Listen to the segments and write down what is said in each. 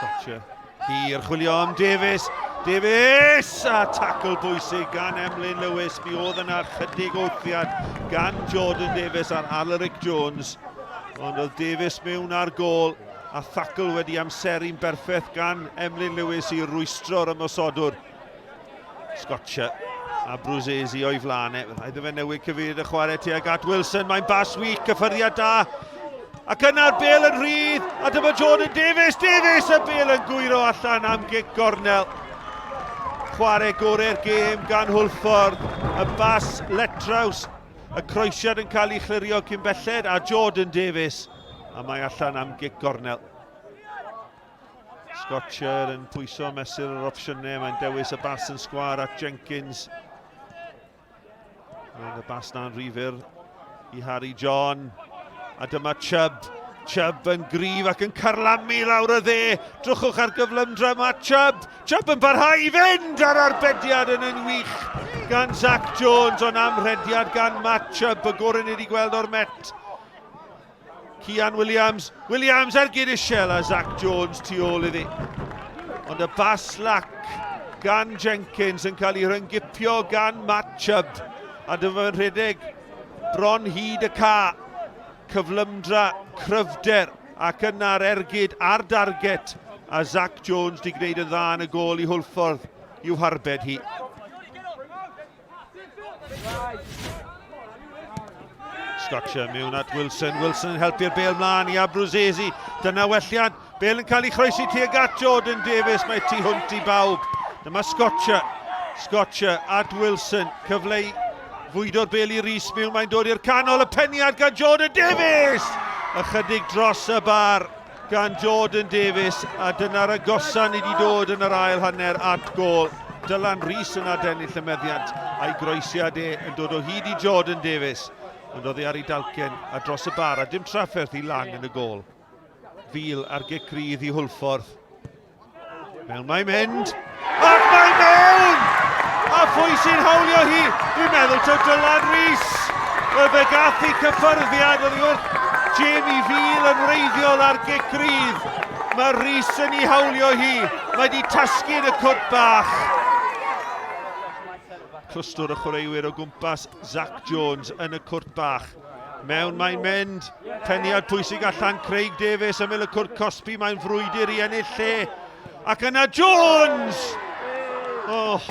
Scotcher hir, chwilio am Davies. Davies! A tackle bwysig gan Emlyn Lewis. Mi oedd yna chydig wrthiad gan Jordan Davies ar Alaric Jones. Ond oedd Davies mewn ar gôl a thacl wedi amseru'n berffaith gan Emlyn Lewis i rwystro'r ymosodwr. Scotcher a Bruzzesi o'i flaen e. Rhaid iddo fe newid cyfeiriad y chwarae tuag at Wilson. Mae'n bas wych, cyffyrddiad da. Ac yna'r bel yn rhydd, a dyma Jordan Davies. Davies, y bel yn gwyro allan am gic gornel. Chwarae gorau'r gêm gan Hwlffordd. Y bas letraws, y croesiad yn cael ei chlirio cyn belled, a Jordan Davies. A mae allan am gic gornel. Scotcher yn pwyso mesur yr opsiynau. Mae'n dewis y bas yn sgwar at Jenkins. Mae'n y bas na'n rhy fyr i Harry John. A dyma Chubb. Chubb yn gryf ac yn carlamu lawr y dde. Drychwch ar gyflymdra Matt Chubb. Chubb yn parhau i fynd ar arbediad yn yn wych gan Zach Jones, ond amrhediad gan Matt Chubb, y gorau ni wedi gweld o'r Met. Cian Williams, Williams ergyd isel a Zach Jones tu ôl iddi. Ond y bas lac gan Jenkins yn cael ei rhyngipio gan Matt Chubb. A dyma fe'n rhedeg bron hyd y ca. Cyflymdra, cryfder ac yna'r ergyd ar darget. A Zach Jones di gwneud yn dda yn y gôl i Hwlffordd i'w harbed hi. Scotcher mewn at Wilson. Wilson yn helpu'r bel mlaen i Abruzzese. Dyna welliant. Bel yn cael ei chroesi tuag at Jordan Davies. Mae tu hwnt i bawb. Dyma Scotcher. Scotcher at Wilson. Cyfle i fwydo'r bel i Rhys mewn. Mae'n dod i'r canol. Y peniad gan Jordan Davies! Ychydig dros y bar gan Jordan Davies, a dyna'r agosa ni wedi dod yn yr ail hanner at gôl. Dylan Rees yn adennill y meddiant, a'i groesiad e yn dod o hyd i Jordan Davies, ond oddi ar ei dalcen a dros y bar, a dim trafferth i Lang yn y gôl. Fil ar gic rydd i Hwlffordd. Mewn mae'n mynd. Ac mae mewn! A phwy sy'n hawlio hi? Dwi'n meddwl taw Dylan Rees. Wel, fe gath ei cyffyrddiad oddi wrth Jamie Veal yn wreiddiol ar gic rydd. Mae Rees yn ei hawlio hi. Mae wedi tasgu yn y cwt bach. Clwstwr o chwaraewyr o gwmpas Zach Jones yn y cwrt bach. Mewn mae'n mynd. Peniad pwysig allan Craig Davies ymyl y cwrt cosbi. Mae'n frwydr i ennill lle. Ac yna Jones! Oh,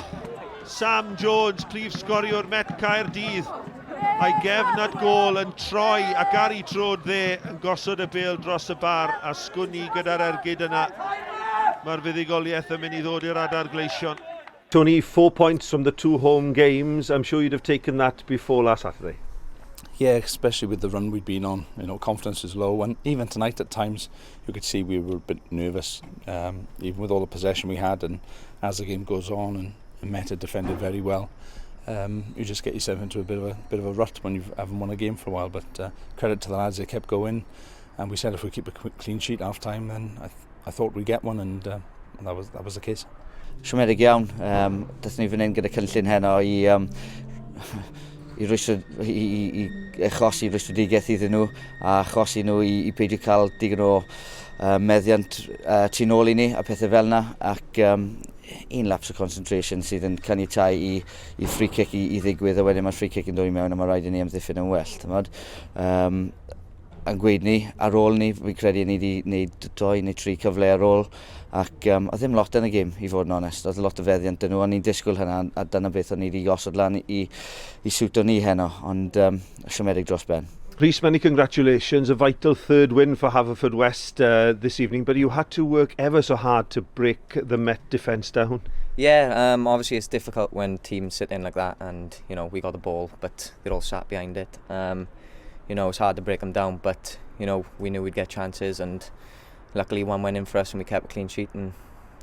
Sam Jones, prif sgoriwr Met Caerdydd. A'i gefn at gôl yn troi ac ar ei trod dde yn gosod y bêl dros y bar a sgwn i gyda'r ergyd yna. Mae'r fuddugoliaeth yn mynd i ddod i'r adar gleision. Tony, four points from the two home games. I'm sure you'd have taken that before last Saturday. Yeah, especially with the run we'd been on. You know, confidence is low, and even tonight at times you could see we were a bit nervous, even with all the possession we had. And as the game goes on, and, and Meta defended very well, you just get yourself into a bit of a bit of a rut when you haven't won a game for a while. But credit to the lads, they kept going, and we said if we keep a clean sheet half time, then I, th I thought we'd get one, and that was that was the case. Siomedig iawn. Dathon ni fan hyn gyda cynllun heno i, um, i, rwystro, i, i, i achosi rwystredigaeth iddyn nhw a achosi nhw i, i peidio cael digon o meddiant tu nôl i ni a pethau fel yna ac um, un lapse of concentration sydd yn caniatau i, i free kick i, i ddigwydd a wedyn mae'r free kick yn dod i mewn a mae rhaid i ni amddiffyn yn well. Um, yn gweud ni, ar ôl ni, fi'n credu ni wedi gwneud doi neu tri cyfle ar ôl, ac um, oedd ddim lot yn y gêm, i fod yn onest. Oedd lot o feddiant dyn nhw, o'n i'n disgwyl hynna, a dyna beth o'n i wedi gosod lan i, i siwto ni heno, ond um, siomedig dros ben. Rhys, many congratulations. A vital third win for Haverfordwest this evening, but you had to work ever so hard to break the Met defence down. Yeah, obviously it's difficult when teams sit in like that and, you know, we got the ball, but they're all sat behind it. You know, it's hard to break them down, but, you know, we knew we'd get chances and luckily one went in for us and we kept a clean sheet and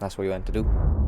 that's what we went to do.